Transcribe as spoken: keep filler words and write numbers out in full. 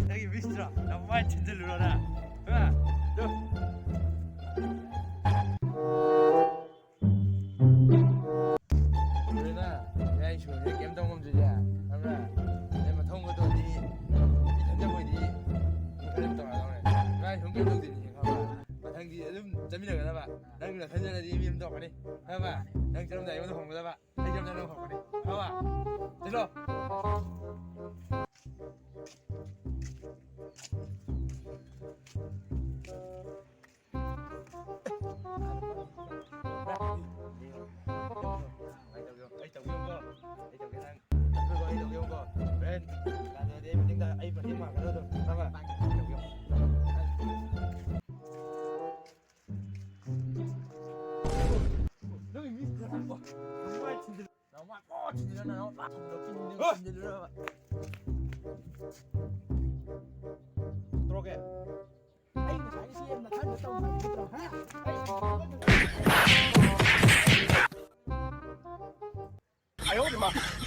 ꯅꯪꯒꯤ ꯃꯤꯁꯇ꯭ꯔꯣ ꯅꯃꯥꯏ ꯊꯤꯟꯖꯤꯜꯂꯨꯔꯣꯅ꯫ ꯍꯥ? ꯇꯨ꯫ ꯂꯣꯏꯅ ꯌꯥꯏ ꯁꯨꯔꯁꯦ ꯀꯩꯝ ꯇꯧ ꯉꯝꯗ꯭ꯔꯤꯁꯦ꯫ ꯈꯪꯕ꯭ꯔꯥ? ꯑꯗꯩ ꯃꯊꯪ ꯃꯇꯣꯟꯗꯤ ꯏꯊꯟꯗ ꯑꯣꯏꯗꯤ ꯈꯔ ꯇꯧꯔꯗꯧꯅꯦ꯫ ꯀꯥꯏ ꯁꯨꯝ ꯀꯩꯝ ꯇꯧꯗꯣꯏꯅꯤ ꯈꯪꯕ꯭ꯔꯥ? ꯃꯊꯪꯗꯤ ꯑꯗꯨꯝ ꯆꯠꯃꯤꯟꯅꯒꯗꯕ꯫ ꯅꯪ ꯅꯊꯟꯗꯅꯗꯤ ꯃꯤ ꯑꯃ ꯇꯧꯔꯛꯀꯅꯤ꯫ ꯈꯪꯉꯕ? ꯅꯪ ꯆꯠꯂꯝꯗꯥꯏ ꯑꯩꯉꯣꯟꯗ ꯍꯧꯔꯝꯒꯗꯕ꯫ ꯑꯩ ꯆꯠꯂꯝꯗꯥꯏ ꯅꯪ ꯍꯧꯔꯛꯀꯅꯤ꯫ ꯈꯪꯉꯕ? ꯆꯠꯂꯣ꯫ ꯑꯩ ꯇꯧꯒꯦ, ꯑꯩ ꯇꯧꯒꯦ, ꯅꯪ꯫ ꯑꯩ ꯇꯧꯒꯦ, ꯑꯩ ꯇꯧꯒꯦ꯫ ꯍꯣꯔꯦꯟ ꯌꯥꯗ꯭ꯔꯗꯤ ꯑꯩ ꯃꯇꯦꯡ, ꯑꯩ ꯃꯇꯦꯡ ꯄꯥꯡꯒꯗꯕꯗꯣ꯫ ꯈꯪꯉꯕ? ꯑꯩ ꯇꯧꯒꯦ꯫ ꯅꯪꯒꯤ ꯃꯤ ꯅꯃꯥꯏ ꯊꯤꯟꯖꯤꯜꯂꯨ꯫ ꯅꯃꯥꯏ ꯀꯣ ꯊꯤꯟꯖꯤꯜꯂꯨ, ꯅꯅꯥꯎ ꯂꯥꯛꯄꯗꯣ ꯊꯤꯟꯖꯤꯜꯂꯨ, ꯊꯤꯟꯖꯤꯜꯂꯨꯔꯕ꯫ ꯇꯧꯔꯛꯀꯦ꯫ ꯑꯩ ꯉꯁꯥꯏ ꯁꯤ ꯌꯥꯝꯅ ꯈꯟꯕ ꯇꯧꯕ ꯅꯠꯇ꯭ꯔꯣ? ꯍꯥ? ꯑꯩ